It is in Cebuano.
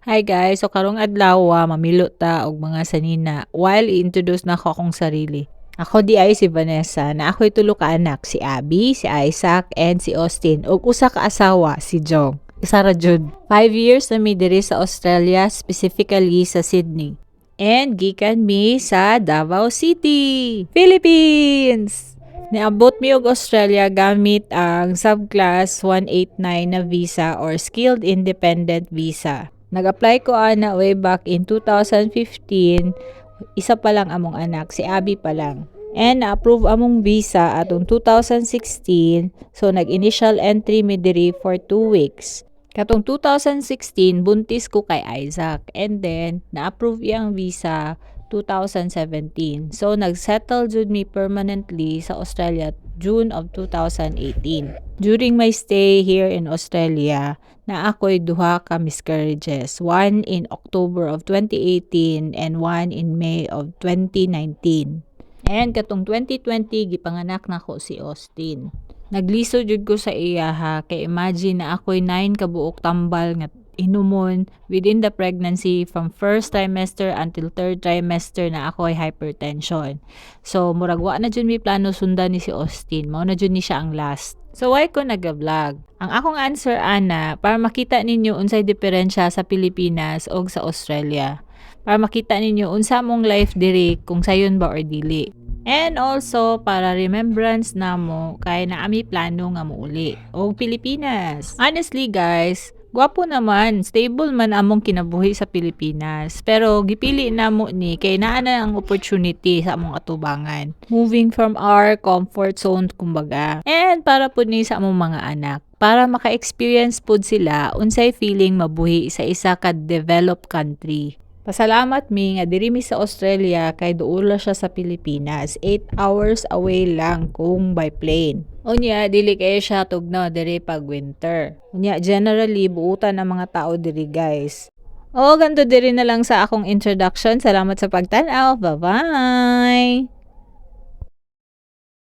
Hi guys, so karong adlaw mamilo ta og mga sanina while i-introduce nako akong sarili. Ako diay si Vanessa na ako'y tulo ka anak, si Abby, si Isaac, and si Austin, ug usa ka asawa, si Jong. Isa ra jud. 5 years na mi diri sa Australia, specifically sa Sydney. And gikan mi sa Davao City, Philippines! Niabot mi og Australia gamit ang subclass 189 na visa or Skilled Independent Visa. Nag-apply ko ana way back in 2015, isa pa lang among anak, si Abby pa lang. And na-approve among visa atong 2016, so nag-initial entry mi diri for 2 weeks. Katong 2016, buntis ko kay Isaac. And then, na-approve iyang visa 2017. So, nag-settle jud mi permanently sa Australia June of 2018. During my stay here in Australia, naa ko'y duha ka miscarriages. One in October of 2018 and one in May of 2019. And katong 2020, gipanganak nako si Austin. Naglisod jud ko sa iya ha, kay imagine na ako'y 9 ka buok tambal nga inumon within the pregnancy. From first trimester until third trimester na ako'y hypertension. So murag wa na jud mi plano sundan ni si Austin. Mao na jud ni siya ang last. So why ko naga-vlog? Ang akong answer ana, para makita ninyo unsay diferensya sa Pilipinas og sa Australia. Para makita ninyo unsa among life diri, kung sayon ba or dili. And also para remembrance namo kay naa mi plano nga muuli og Pilipinas. Honestly guys, gwapo naman, stable man among kinabuhi sa Pilipinas. Pero gipili namo ni kay naa na ang opportunity sa among atubangan. Moving from our comfort zone kumbaga. And para pud ni sa among mga anak, para maka-experience pud sila unsay feeling mabuhi sa isa ka developed country. Pasalamat mi nga diri mi sa Australia kay duol ra siya sa Pilipinas. 8 hours away lang kung by plane. Unya dili kaayo siya tugnaw diri pag winter. Unya generally buutan ang mga tao diri, guys. O ganto diri na lang sa akong introduction. Salamat sa pagtan-aw. Bye-bye.